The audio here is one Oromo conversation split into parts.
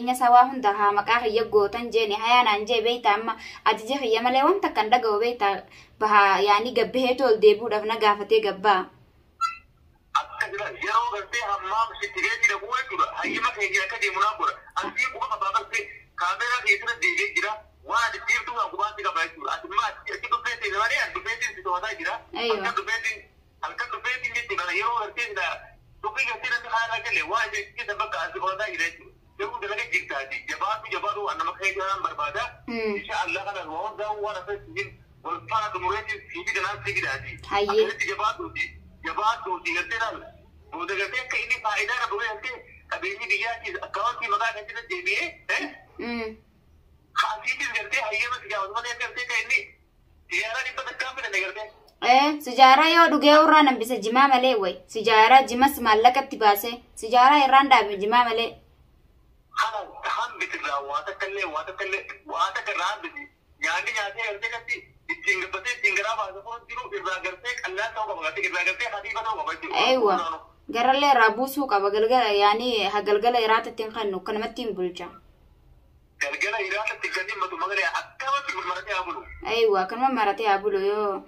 Qabeenya isaa waa hunda haa maqaa kiyya gootan jeeni hayaa naan jee beeyta amma ajaja kiyya malee wanta kan dhaga'u beeyta bahaa yaani gabbaheetu ol deebi'uudhaaf na gaafatee gabbaa. Akka jira yeroo gartee hammaam sitti geessi dhaquu jechuudha. Hayyama keenya akka deemu naa godha. Asii quba qabaa gartee kaameeraa keessatti deebi'ee jira. Waan ati siirtuu kan qubaatti qaba jechuudha. Ati immoo achi dhufee ta'e malee ani dhufeetiin si to'ataa jira. Halkan dhufeetiin halkan dhufeetiin jechuudha. Yeroo gartee sila dhufii gartee namni haala galee waan ati keessa bakka asi qorataa jira jechuudha. Garuu dalaga jirtaati. Jabaatu jabaatu waan nama keessa naan barbaada. Insha Allah kana waan hundaa waan akkasiin wal faana xumureetiin sii fidanaan sii fidaati. Akkasitti jabaatuuti. Jabaatuuti gartee laal. Booda gartee akka inni faayidaa irra bu'ee gartee qabeenyi biyyaatiis akkaawwantii maqaa keessatti deebi'ee haasiitis gartee hayyama si gaafatu malee gartee kan inni sijaaraa dhibba takkaan fidanne gartee. Sijaaraa yoo dhugee irraa nambisa jimaa malee way sijaaraa jimas maallaqatti baasee sijaaraa irraan dhaabe jimaa malee. Hambiti irraa waa takka illee waa takka illee waa takka irraa hambiti nyaanni nyaatee gartee gatti ittiin gabbatee ittiin garaa baasa kun jiru irraa gartee qallaa ta'uu qaba gartee irraa gartee hatiifa ta'uu qaba jechuudha. Eeywa garallee irraa buusuu qaba galgala yaani galgala iraata ittiin kennu kanumatti hin bulcha. Galgala iraata ittiin kennu matu magalee akkamatti maratee haa bulu. Eeywa kanuma maratee haa bulu yoo.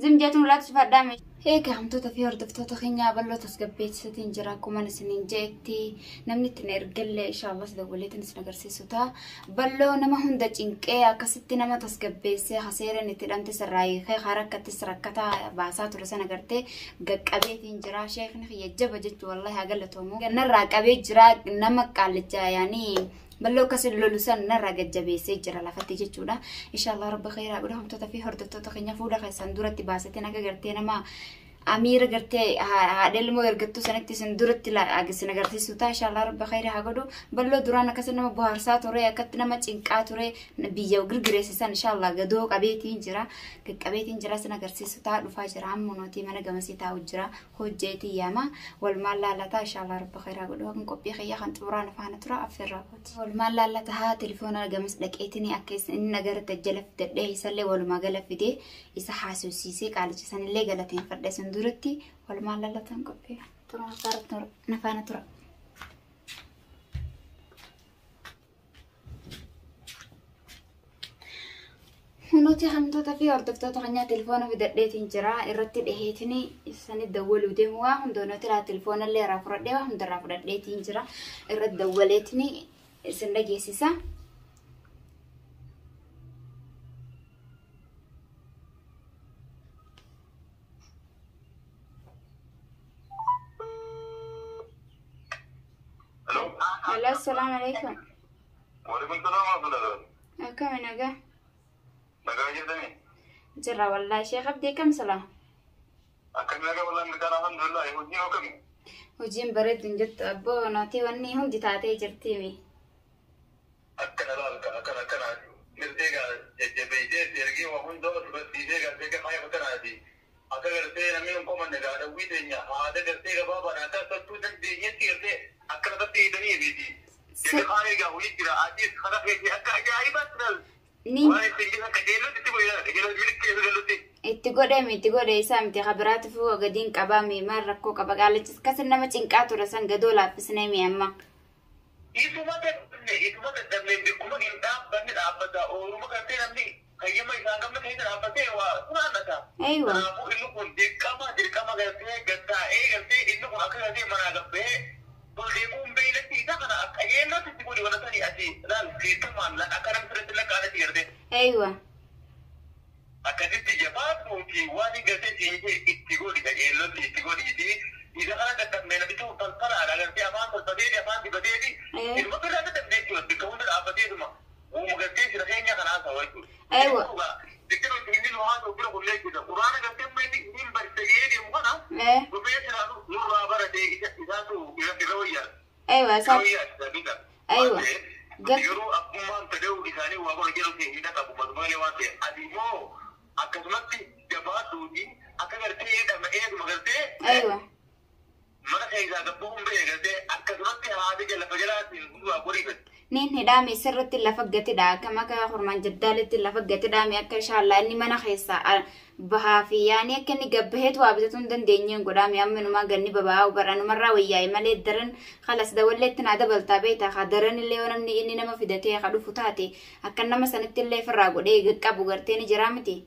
Zim jeetuun laatu fadhaame. Egaa hamtoota fi hordoftoota keenyaa bal'oo tasgabbeessitiin jira akkuma isiniin jeetti namni ittiin ergallee inshaallah dawwaleetiin isin agarsiisu ta'a. Bal'oo nama hunda cinqee akkasitti nama tasgabbeessee haseeran itti dhamte sirraa hiikee harakkattis rakkataa baasaa ture sana gartee gaqqabeetiin jira. Sheekni kiyya jaba jechuun wallahi haa galatoomu. Narraa qabee jira nama qaallichaa yaanii bal'oo akkas lolu san narraa gajjabeessee jira lafatti jechuudha. Inshaallah rabbi khayraa godha hamtoota fi hordoftoota keenya fuula keessan duratti baasateen akka gartee nama amiira gartee haadha ilmoo ergattuu sanatti isin duratti isin agarsiisu ta'a. Inshaallah rabbi khayraa haa godhu. Bal'oo duraan akkas nama bohaarsaa ture akkatti nama cinqaa ture biyya girgireessisan inshaallah gadoo qabeetiin jira. Qaqqabeetiin jira isin agarsiisu ta'a dhufaa jira amma nootii mana gamasii taa'u jira hojjeetii yaama walumaan laalataa inshaallah rabbi khayraa godhu. Kan qophii kiyyaa kan xumuraan faana tura affeerraa kooti. Walumaan laalataa telefoona gamas dhaqeetiin akka inni agarate jala fidadhee isallee walumaa gala fidee isa haasofsiisee qaalicha sanillee galateeffadhe isin duratti walumaan laalataan qophii tura nafaana tura. Nuti hamtoota fi hordoftoota keenyaa telefoona fidadheetiin jira irratti dhiheetiin isani dawwaluu deemu waa hunda nuti laa telefoona illee irraa fudhadhee waa hunda irraa fudhadheetiin jira irratti dawwaleetiin isin dhageessisa. Hello, assalamu alaikum. Waalaikum salaam wa rahmatullahi. Akkami nagaa? Nagaa jirtanii? Jirra wallahi Sheekh Abdii kam salaam? Akkami nagaa wallahi mirgaan alhamdulillah hojii hoo kami? Hojiin bareedu hin jettu abboo nootii wanni hundi taatee jirtiimi. Akkana laal akkana akkana mirtee gaa jajjabeessee ergee waa hunda dubartiisee gartee gahaa akkanaati. Akka gartee namni hin qomanne gaa dhawwii teenya haada gartee gabaabaadhaan akka sochuu dandeenyetti gartee akka lafatti hidhanii miti. Inni gaa hojii jira achiis kana keessa akka ajaa'ibaatti laal. Itti godhe miti godhe isaa miti kabiraati fi gadiin qabaa mi maal rakkoo qaba qaalichis kasi nama cinqaa ture san gadoo laaffisnee mi amma. Isuma dadhabne isuma dadhabne bakkuma hin dhaabbanne dhaabbata ooluma gartee namni hayyama isaan qabne keessa dhaabbatee waa funaannata. Eeywa. Kanaafuu inni kun dirqama dirqama gartee gattaa'ee gartee inni kun akka gartee manaa gabbee ol deemuun beeylatti isa kana akka yeellootti itti godhi wanta sanii ati laal siitamaan akka namni sirriitti lakkaa'anitti gartee. Eeywa. Akkasitti jabaatuuti waan gartee siinjee itti godhi qajeellotti itti godhiiti. Isa kana dadhabnee namichi kun falfalaadha gartee afaan tolfateeti afaan dibateeti. Ilma birraa dadhabnee jechuudha bakka hunda dhaabbateetuma. Uuma gartee sira keenya kana haasawaa jechuudha. Eeywa. Dikka nuti inni nu haasa'u bira kullee jechuudha. Quraana gartee amma inni hin barsiisee deemu kana dhufee siraatu nurraa baratee isaatu irra wayyaa. Eeywa Irra wayyaa isa Eeywa. Garuu abbummaan fedhuu isaanii waa godha jedhu hin qabu malee waan ta'e ati immoo akkasumatti jabaatuuti akka gartee eeguma gartee Eeywa. mana keessaa gabbuun ba'e gartee akkasumatti haati lafa jalaatiin hundumaa godhiifate. Niin hidhaame sirriitti lafa gatidha. Akkam akka hormaan jaddaaletti lafa gatidhaame akka inshallah inni mana keessa bahaa fi yaani akka inni gabbaheetu waa bitatu hin dandeenyeen godhaame amma inumaa ganni baba'aa baranumarraa wayyaa'e malee daran kalas dawalleetti naa dabaltaa beektaa haa daran illee yoo namni inni nama fidatee haa dhufu taate akka nama sanitti illee ofirraa godhee qabu gartee ni jiraa miti.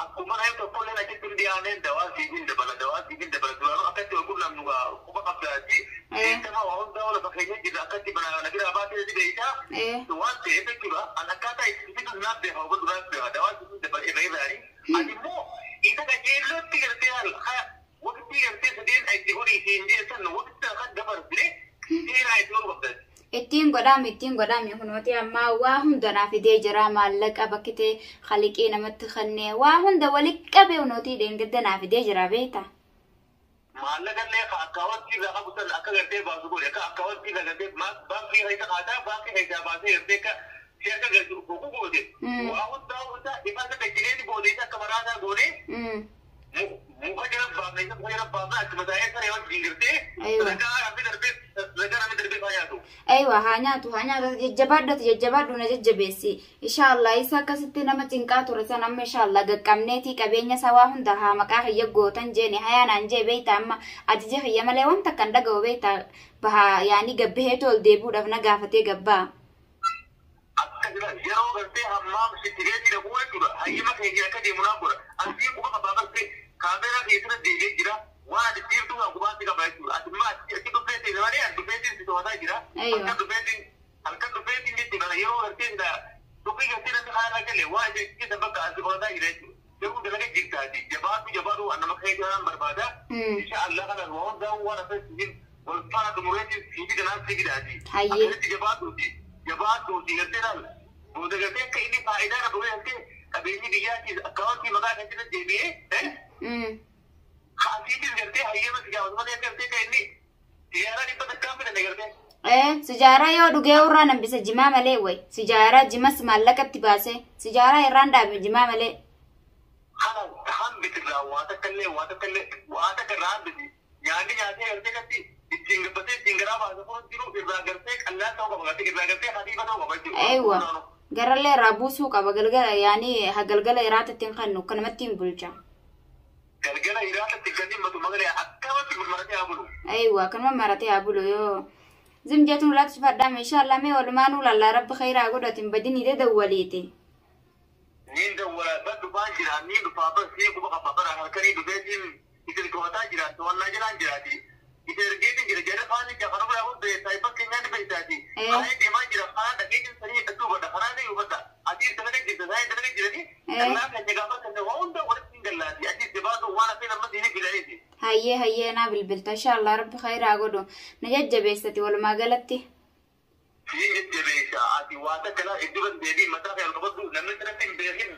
Akkuma nama tokkollee achitti hin dhiyaaneen dawaa siifin dabala dawaa siifin dabala duraanuu akkatti wal qunnamnu quba qabdaati. Seentama waa hundaa wal fakkeenya jirra akkatti mana bira baatee si beeytaa. Waan ta'eef jechuudha an akkaataa itti fidu naaf beeka hubadhu naaf beeka dawaa siifin dabala irra irraani. Ati immoo isa qajeellootti gartee waqtii gartee sadeen itti godhi isiin jeessan waqtii kan dabarsine seeraa itti godhu qabdaati. Ittiin godhaame ittiin godhaame kunooti ammaa waa hunda naa fidee jira maallaqa bakkitee khaliqee namatti kennee waa hunda walitti qabee kunooti dheengadda naa fidee jira beekta. Maallaqa illee akkaawwantii irraa qabu san akka gartee baasu godhe akka akkaawwantii irraa gartee baankii keessa qaataa baankii keessaa baasee gartee akka si akka galchu gogu goote. Waa hundaa hundaa ifaan akka jireenya goone isa akka maraataa goone muka jala baafne isa muka jala baafne achuma taa'ee saree wajjin gartee sadarkaa namni darbee sadarkaa namni darbee faa nyaatu. Aywa haa nyaatu haa nyaatu jajjabaadhatu jajjabaadhu na jajjabeessi. Inshallah isa akkasitti nama cinqaa ture san amma inshallah gaqqabneetii qabeenya isaa waa hunda haa maqaa kiyya gootan jeeni hayaa naan jee beeyta amma ajaja kiyya malee wanta kan dhaga'u beeyta bahaa yaani gabbaheetu ol deebi'uudhaaf na gaafatee gabbaa. Akka jira yeroo gartee hammaam sitti dhaquu jechuudha. Hayyama keenya akka deemu naa godha. Asii quba qabaa bartee kaameeraa keessatti deebi'ee jira. Waan ati deemtu kan qubaatti qaba jechuudha. Ati immoo achi dhufee ta'e malee ani dhufeetiin si to'ataa jira. Halkan dhufeetiin halkan dhufeetiin jechuudha. Yeroo gartee dhufii gartee namni haala galee waan ati keessa bakka asi qorataa jira jechuudha. Garuu dalaga jirtaati. Jabaatu jabaatu waan nama keessa waan barbaada. Insha Allah kana waa hundaa waan asirratti wal faana xumureetiin siif ganaan si gidaati. Akkasitti jabaatuuti. Jabaatuuti gartee laal. Booda gartee akka inni faayidaa qabu gartee qabeenyi biyyaatiis akkaawwantii maqaa keessatti deebi'ee Asiitis gartee hayyama si gaafatu malee gartee kan inni sijaaraa dhibba takkaan fidanne gartee. Sijaaraa yoo dhugee irraa nambisa jimaa malee way sijaaraa jimas maallaqatti baasee sijaaraa irraan dhaabe jimaa malee. Kana hambiti irraa waa takka illee waa takka illee waa takka irraa hambiti nyaanni nyaatee gartee katti ittiin gabbatee ittiin garaa baasa kun jiru irraa gartee qallaan ta'uu qaba gartee irraa gartee hadiifa ta'uu qaba jechuudha. Eewwa garallee irraa buusuu qaba galgala yaani galgala iraata ittiin kannu akkanumatti hin bulcha. Galgala iraata ittiin kanneen matu magalee akkamatti maratee haa bulu. Eewwa akkanuma maratee haa bulu yoo. Zim jeetuun laatu fadhaame inshallah mee walumaanuu lallaa rabbi khayraa godhatin badinii dawwaliiti. Niin dawwala bar dhufaan jira niin dhufaa bar see quba qaba bara halkanii dhufeetiin isin to'ataa jira to'annaa jalaan jiraati. Isin ergeetiin jira jala faani jafana bira kun beektaa bakka nyaanni beektaati. Karaa deemaa jira karaa dhageetiin sanii hedduu hubadha karaa ni hubadha. Atiis dalaga jirta saayii dalaga jirani. Kallaa kan gaafa kan waa hunda walitti hin gallaati. Atiis jabaatu waan hafee nama diini filaneeti. Hayyee hayyee naa bilbilta inshallah rabbi khayraa godhu na jajjabeessati walumaa galatti. Siin jajjabeessa ati waa takka laa iddoo kan deebii mataa kee ol qabadhu namni sanatti hin beekin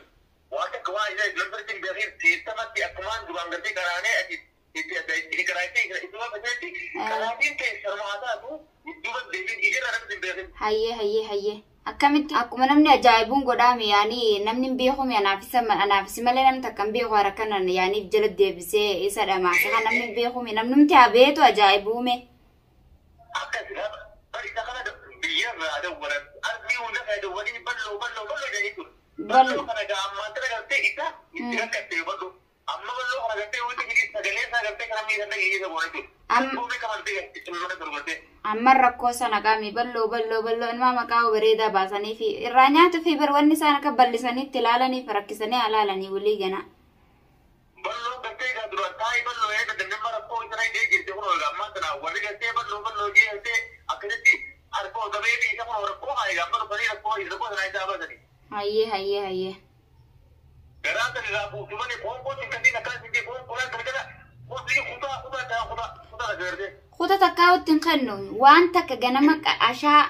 waa takka waa isaa namni sanatti hin beekin seettamatti akkumaan duraan gartee karaanee ati itti karaatee ittuma faseetti karaatiin ta'e sarmaa taatu iddoo kan deebiin ijarraa namni hin beekin. Hayyee hayyee hayyee akkamitti akkuma namni ajaa'ibuun godhaame yaani namni hin beekume anaafis malee namni takka hin beeku harakanan yaani jala deebisee isa dhamaase kan namni hin beekume namnumti haa beetu ajaa'ibuume. Akkas bari isa kana biyyarraa dawwalan ardii hunda kana dawwanii balloo balloo balloo jedhanii ture. Balloo kana gaa ammaan tana gartee isa itti rakkattee balloo amma balloo kana gartee wanti inni sagalee isaa gartee kana miidhan dhageessisa boona jechuudha. Akkuma kamaltee itti mana dorgortee. Amma rakkoo sana qaami balloo balloo balloo ilmaa maqaa bareedaa baasanii fi irraa nyaatu fi bar wanni isaan akka bal'isaniitti ilaalaniif rakkisanii alaalanii walii gana. Balloo gartee egaa duraan taa'ee balloo eega dandamma rakkoo isa dhagee jirte kun egaa ammaan tana warri gartee balloo balloo jee gartee akkasitti harka ol qabee fi isa kun rakkoo haa egaa amma dhufanii rakkoo rakkoo sanaa isaa baasanii. Hayyee hayyee hayyee. Garaa sana irraa buutu malee qoonqoo xiqqatiin akkas itti qoonqoo galgala kutaa kutaa kutaa kutaa kutaa gartee. Kuta takkaa ittiin kennu waan takka ganama ashaa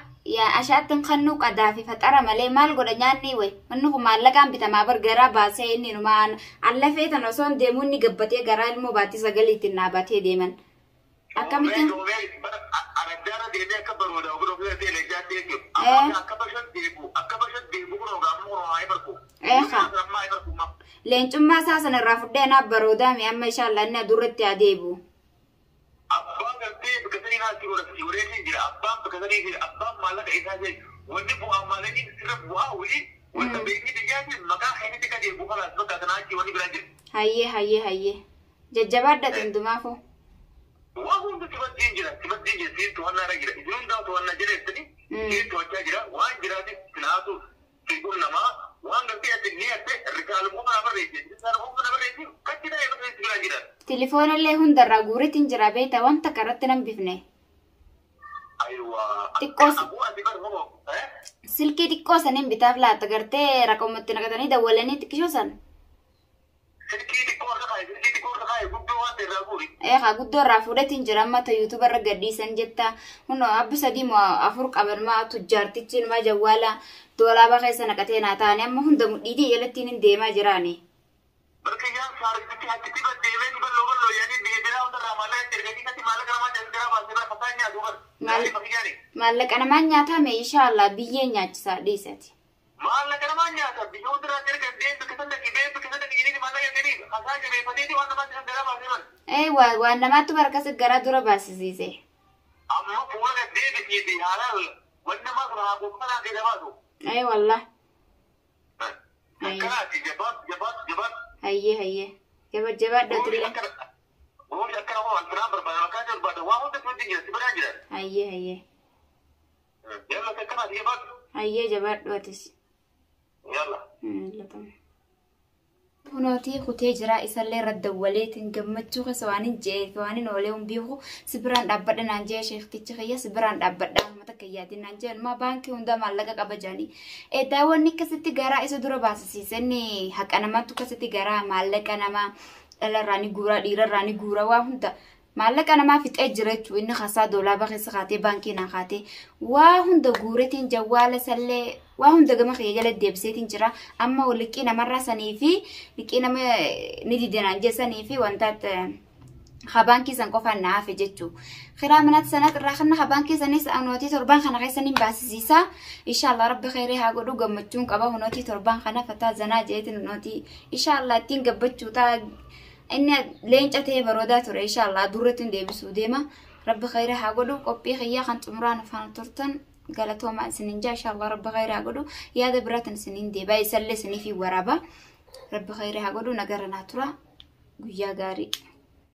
ashaatti hin kennu qadaa fi faxara malee maal godha nyaanni way wanni kun maallaqaan bitamaa bar garaa baasee inni numaan allafee tan osoo hin deemuu inni gabbatee garaa ilmoo baatii sagaliitiin dhaabatee deeman. Akkamittiin? Araddaara deemee akka barooda oguu ofii gartee leenjaatti jechuudha. Akka bashan deebu akka bashan deebu kun ogaa amma kun haa barku. Leencummaa isaa sana irraa fudhee naaf baroodaame amma inshallah inni adurratti haa deebi'u. Abbaan gartee bakka sanii naatti godhatu wareetiin jira. Abbaan bakka sanii jira. Abbaan maallaqa isaa ta'e wanni bu'aa maallaqni sirra bu'aa wali wanta beekni biyyaati maqaa keetitti gadi bu'aa laas bakka kanaa achi wanni biraa jiru. Hayyee hayyee hayyee. Jajjabaadha hundumaafuu. Waa hunda sibattiin jira sibattiin jira siin to'annaa irra jira isin hundaa to'annaa jira jettanii siin to'achaa jira waan jiraatif sinaatu fiiguun namaa waan gartee ati ni hatte risaaluma kana barreessi risaaluma kana barreessi kachi ta'e barreessi biraa jira. Telefoonallee hundarraa guuretiin jira beektaa wanta karratti nan bifne. Ayiwaa. Xiqqoos. Abuu ati barbaadu. Silkii xiqqoo saniin bitaaf laata gartee raqamatti naqatanii dawwalanii xiqqishoo san. Silkii xiqqoo irra kaaye silkii xiqqoo irra kaaye guddoo waan ta'e irraa guuri. Eegaa guddoo irraa fuudhatiin jira amma ta yuutuuba irra gadhiisan jetta. Hunoo abbi sadii moo afur qaban maa tujjaartichi maa jawwaala doolaabaa keessa naqatee naa ta'anii amma hunda mudhiitii jalattiin hin deemaa jiraani. Barkiyyaan saartichi achitti baddeemee balloo balloo yaanii biyya biraa hundarraa maallaqa itti erganii katti maallaqa namaa jalqabaa baasee bara fataa nyaatu bara. Maal- Maallaqa namaan nyaatame inshaallah biyyeen nyaachisaa dhiisati. Maallaqa namaa nyaata biyya hundarraa itti ergan deemtu kisan dhaqi deemtu kisan dhaqi jedhanii maallaqa erganii hasaa jabeeffateeti waan namaa jiran garaa baasee bara. Ee waan namaatti barkas garaa dura baasisiise. Amma fuula gad deebisiiti haalaan wanni namaa sun haa gooftaan keessa baasu. Ee wallah. Akkanaati jabaatu jabaatu jabaatu. Hayyee hayyee. Jaba jabaadha tullee. Goori akkana hoo alfinaan barbaada akkaan barbaada waa hunda sitti jira si biraan jira. Hayyee hayyee. Yalla akkanaati jabaatu. Hayyee jabaadhu atis. Yalla. Hunootii kutee jira isallee irra dawwaleetiin gammachuu keessa waan hin je'eef waan hin oolee hin beeku si biraan dhaabbadha naan je'e sheektichi kiyya si biraan dhaabbadha uummata kiyyaatiin naan je'e maa baankii hundaa maallaqa qaba jedhanii. Daawwanni akkasitti garaa isa dura baasisiisan haqa namaatu akkasitti garaa maallaqa namaa dhalarraa ni guura dhiirarraa ni guura waa hunda maallaqa namaa fixee jira jechuudha inni kasaa doolaaba keessa kaatee baankii naa kaatee waa hunda guuretiin jawwaala sallee waa hunda gama kiyya jala deebiseetiin jira amma liqii namarraa sanii fi liqii nama ni didanaan jeessanii fi wanta habaankii san qofaan na hafe jechuu kiraa manatti sanat irraa kana habaankii sanis hunootii torban kana keessa ni baasisiisa inshaallah rabbi khayrii haa godhu gammachuun qaba hunootii torban kana fataa zanaa jeetiin hunootii inshaallah ittiin gabbachuu ta'a inni leenca ta'ee baroodaa ture inshaallah durratti hin deebisuu deema rabbi khayrii haa godhu qophii kiyyaa kan xumuraan afaan turtan galatooma isinin jaa inshaallah rabbi khayrii haa godhu yaada biraatiin isinin deebaa isallee isiniif waraaba rabbi khayrii haa godhu nagara naa tura guyyaa gaarii.